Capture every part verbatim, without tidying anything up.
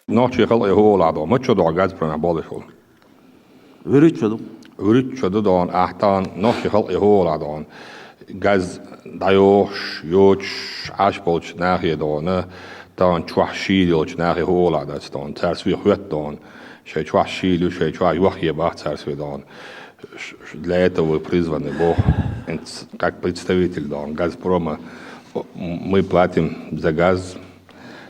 Нохчийн халкъе хӀу олахь догӀу, маччо догӀу Газпромехь болуш волу? Вуьруччо ду. Вуьруччо ду догӀу, ахь тахана нохчийн халкъе хӀу олахь догӀу. Газ дӀайохуш, йоцуш Ӏаш болчу нахе догӀу, тахана чохь шийла йолчу нахе хӀу олахь дац догӀу. Цара соьга хоьтту догӀу, шайн чохь шийла ю, шайн чохь йохъе бах цара соьга догӀу. Ш-, ш-, для этого вы призваны, боху. ХӀинца как представитель догӀу Газпрома, о, мы платим за газ,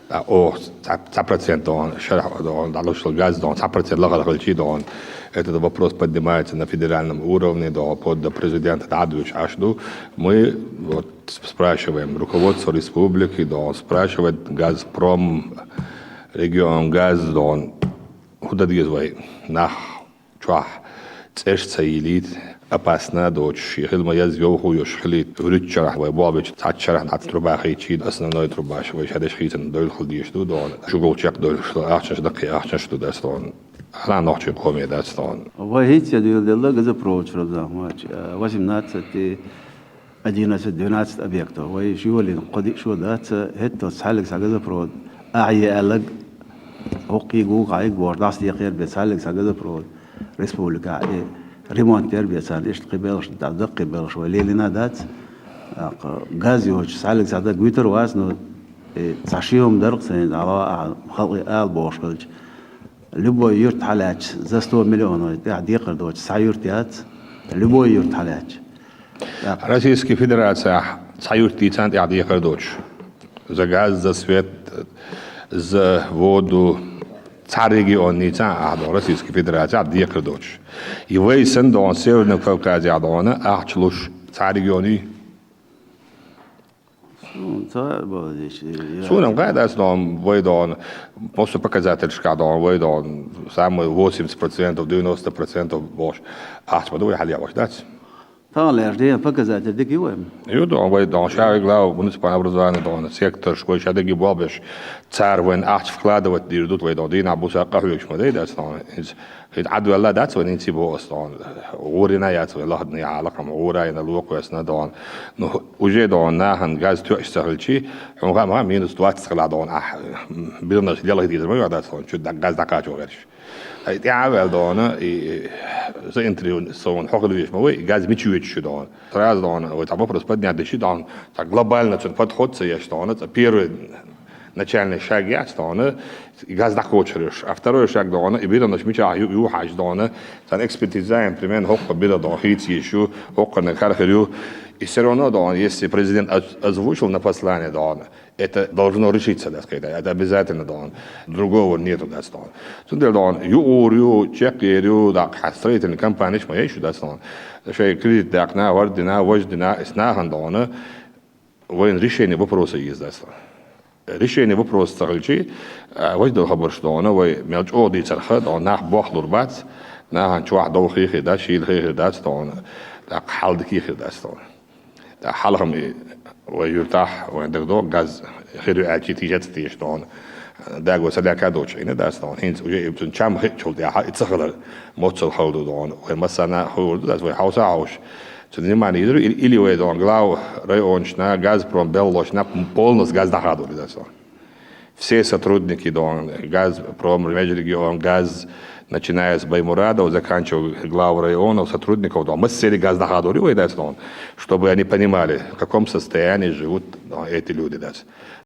а, о, цхьа, цхьа процент догӀу, шарахь догӀу, дӀалуш газ догӀу, цхьа процент лахара хилчий догӀу. Этот вопрос поднимается на федеральном уровне, догӀу, под до президента дӀадоьдуш Ӏаш ду. Мы вот спрашиваем руководство республики, догӀу, спрашивает Газпром, Регион Газ, догӀу, хӀу дан деза вай нах чохь цӀераш ца йийлийта, опасно доцуш, шен хила ма яза йовхо йолуш хилийта, вуьруччу шарахь вай болх бечу цхьацца шарахь дӀа труба хийций, основной трубаш вай шадерш хийцина дойла хила дезаш ду догӀу. Шуьгал чекхдойла ахчанаш даккхий ахчанаш ду дац догӀу. Хьан нохчийн къоме дац догӀу. Вай хӀинца дуьйладелла газопроводчу Рамзан Хьумаевич, а, восемнадцать и одиннадцать, двенадцать объектов. Вай ши валийна кхо-диъ шо дац, хӀетто цхьаьллиг цхьа газопровод ахьа е аьллаг, хӀокхуьнга, вукхуьнга бохуш, дӀасадекхера бен цхьаьллиг цхьа газопровод республикахь, и ремонт яр бен царна, иштта кхин белхаш, даккхий белхаш вай лелийна дац. ТӀаккха газ йоцуш цхьаьллиг цхьа даг вуьтур вац, но и цхьа ши хӀума дара-кх сайна, дӀало ахьа халкъе ала бохуш хилча. Любой юрт хьалаьцча, за сто миллионов тӀехь декхар доцуш цхьа юрт яц, любой юрт хьалаьцча. Российский Федерацехь цхьа юрт дийцан тӀехь декхар доцуш. За газ, за свет, за воду, цхьа регион нийцан ахьа догӀу Российский Федерацехь декхар доцуш. И вай санна догӀу Северный Кавказехь догӀу ахча луш цхьа регион ю? Суна ца боху дийш, я. Суна ма хаьа дац догӀу, вай догӀу, массо показательшкахь догӀу, вай догӀу, самый восемьдесят процентов, девяносто процентов бохуш, ахча ма ду вай хьалъяхьаш дац. Тахана лаьржа ден показатель дика ю вайн? Ю догӀу, вай догӀу, ша вай глава муниципального образования догӀу, секторш вай ша дерриге болх беш, цара вайн ахча вкладывать дийр ду вай догӀу, дийнахь буса къахьоьгуш ма дай дац догӀу. Иза хӀинца Ӏадвелла дац вайн, хӀинца боху ас догӀу, гӀорийна яц вайн, лахархьама гӀора йина, локхо ясна догӀу. Ну, уже догӀу, нахана газ тоьаш ца хилчий, хьуна хаьа ма, минус двадцать хилахь догӀу, ахь, бирнаш лелхий дезар ма ю дац догӀу, чу газ дӀакхачо гӀерташ. Ай, тӀаьхьа а ваьлла догӀу, и, и, заинтересованный хьо хила везаш ма вай, и газ мича йоьдуш ю догӀу. Сразу догӀу, вай цхьа вопрос поднять дичи догӀу, цхьа глобально цуьнан подход ца еш догӀу, цхьа первый начальный шаг яц догӀу, и газ дӀакхочур йолуш. А второй шаг догӀу, и бирнаш мичахь ю, ю хьажа догӀу, царна экспертиза, примерно, хӀокху бира догӀу, хийца йиш ю, хӀокхарна хар хир ю. И всё равно догӀу, если президент оз-, озвучил на послание догӀу, это должно решиться, так сказать, это обязательно догӀу. Другого нету дац догӀу. Цундела догӀу, юкъара ю, чекхъера ю, даккха строительный компанеш ма еш ю дац догӀу. Шайн кредит даьккхина, хӀорд дина, важа дина, эс нахана догӀу, вайн решение вопроса еза дац догӀу. Решение вопроса ца хилчий, а, важа долу хабарш догӀу, вай мел чӀогӀа дийцарх догӀу, нах бохлур бац, нахана чохь дов хи хир дац, шийла хи хир дац догӀу, тӀаккха хьал дика хир дац догӀу. ТӀаккха хьалхам и вай юьртахь, вайн дагадогӀу, газ хир ю аьлчий тийша ца тийша догӀу. Дагаван са лаька доцуш Ӏийна дац догӀу. ХӀинца уже и цуьнан чам хиъчул тӀаьхьа и ца хилар моццал хала ду догӀу. Вай массарна а хуур ду дац, вай хьовса а хьовсуш. Цуьнан внимание йир ю, или, или вай догӀу, глава районашна, Газпром белхалошна полностью газ дӀахадор ю дац догӀу. Все сотрудники догӀу, Газпром, Межрегион, газ, начиная с Баймурадов, заканчивая главы районов, сотрудников догӀу, массеран газ дӀахадор ю вай дац догӀу, чтобы они понимали, в каком состоянии живут догӀу эти люди дац.